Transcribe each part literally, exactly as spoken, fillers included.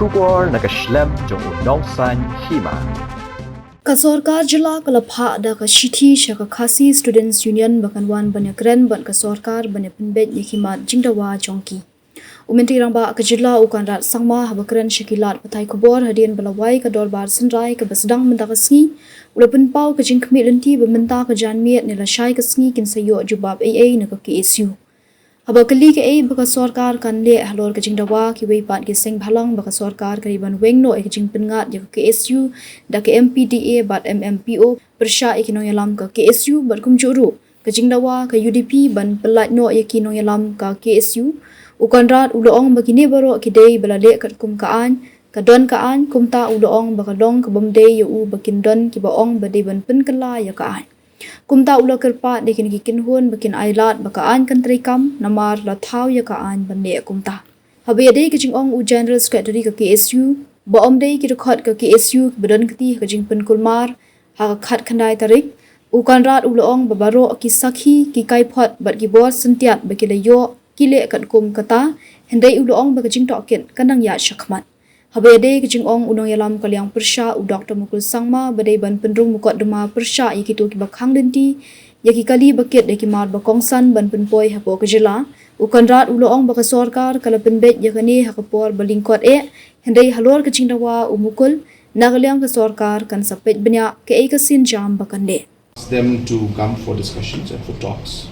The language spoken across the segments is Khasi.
Khubor na ka shlem jong u nongsan hima. Ka sorkar jylla ka la phah da ka shithi sha ka Khasi Students Union ba kan wan ban ïakren bad ka sorkar ban ïapynbeit ïa ki mat jingdawa jong ki. U Myntri Rangbah ka jylla u Conrad Sangma haba kren sha ki lad pathai khubor hadien ba la wai ka dorbar synrai kaba sdang mynta ka sngi, u la pynpaw ka jingkhmih lynti ba mynta ka janmiet ne lashai ka sngi kin sa ïoh jubab ei ei na ka K S U. Haba kylli kaei ba ka sorkar kan leh halor ka jingdawa, kiwei pat ki seng bhalang ba ka sorkar ka dei ban weng noh ïa ka jingpynngat ïa ka K S U da ka M P D A bad M M P O pyrshah ïa ki nongïalam ka K S U bad kumjuh ruh ka jingdawa ka U D P ban pyllait noh ïa ki nongïalam ka K S U. U Conrad u la ong ba kine baroh ki dei ba la leh katkum ka aiñ, ka don ka aiñ, kumta u la ong ba ka long ka bym dei ïa u ba kin don kiba ong ba dei ban pynkylla ïa ka aiñ. Kumta u la kyrpad ïa kine ki kynhun ba kin ailad ba ka aiñ kan treikam, namar la thaw ïa ka aiñ ban leh kumta. Haba ïadei ka jingong u General Secretary ka K S U ba ym dei ki dkhot ka K S U kiba don kti ha ka jingpynkulmar ha ka khatkhyndai tarik, u Conrad u la ong ba baroh ki sakhi, ki kaiphod bad ki bor syntiat ba ki la ïoh ki leh katkum kata, hynrei u la ong ba ka jingtohkit kan nang ïaid shakhmat. Haba ïadei ka jingong u nongïalam ka liang pyrshah u Doctor Mukul Sangma ba dei ban pynrung mukotduma pyrshah ïa kito kiba khang lynti ïa ki kali ba kit da ki mar ba kongsan ban pynpoi hapoh ka jylla, u Conrad u la ong ba ka sorkar ka la pynbeit ïa kane ha ka por ba lyngkot eh, hynrei halor ka jingdawa u Mukul, na ka liang ka sorkar kan sa peit bniah kaei ka sienjam ba kan leh. Ask them to come for discussions and for talks.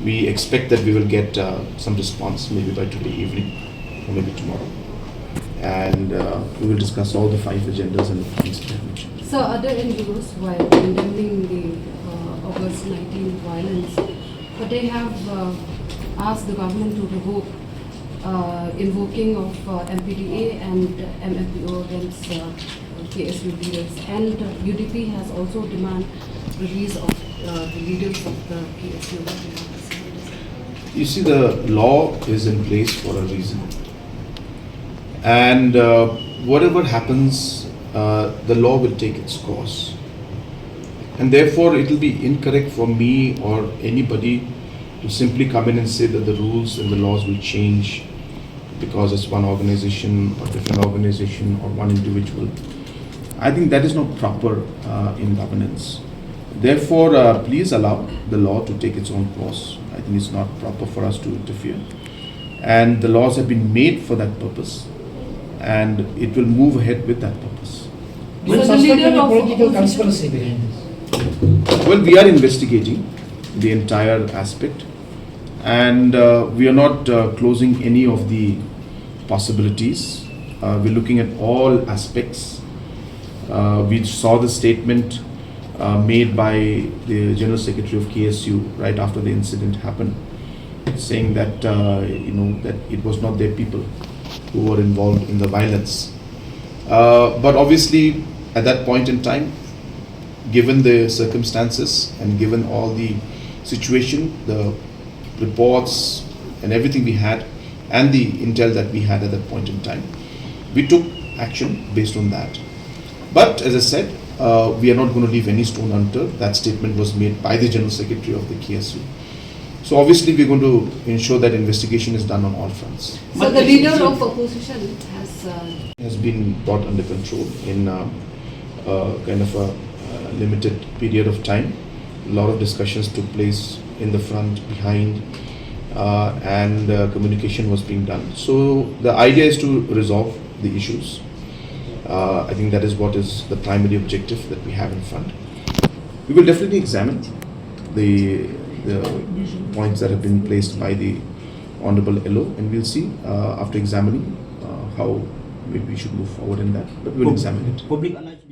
We expect that we will get uh, some response maybe by today evening or maybe tomorrow. And uh, we will discuss all the five agendas and the points that I mentioned. So other N G Os while condemning the uh, August nineteen violence, but they have uh, asked the government to revoke uh, invoking of uh, M P D A and M M P O against uh, K S U leaders, and uh, U D P has also demand release of uh, the leaders of the K S U. What do you have to say on this? You see, the law is in place for a reason. And uh, whatever happens, uh, the law will take its course. And therefore, it will be incorrect for me or anybody to simply come in and say that the rules and the laws will change because it's one organization or different organization or one individual. I think that is not proper uh, in governance. Therefore, uh, please allow the law to take its own course. I think it's not proper for us to interfere. And the laws have been made for that purpose, and it will move ahead with that purpose. Do you So the suspect leader any of political opposition conspiracy behind this? Well, we are investigating the entire aspect, and uh, we are not uh, closing any of the possibilities. Uh, we're looking at all aspects. Uh, we saw the statement uh, made by the General Secretary of K S U right after the incident happened, saying that uh, you know that it was not their people who were involved in the violence. Uh, but obviously, at that point in time, given the circumstances and given all the situation, the reports and everything we had, and the intel that we had at that point in time, we took action based on that. But as I said, uh, we are not going to leave any stone unturned. That statement was made by the General Secretary of the K S U. So obviously, we're going to ensure that investigation is done on all fronts. So the leader of opposition has uh, has been brought under control in uh, uh, kind of a uh, limited period of time. A lot of discussions took place in the front, behind, uh, and uh, communication was being done. So the idea is to resolve the issues. Uh, I think that is what is the primary objective that we have in front. We will definitely examine the, the points that have been placed by the Honorable L O, and we'll see uh, after examining uh, how we we should move forward in that. But we'll examine it. Public alliance.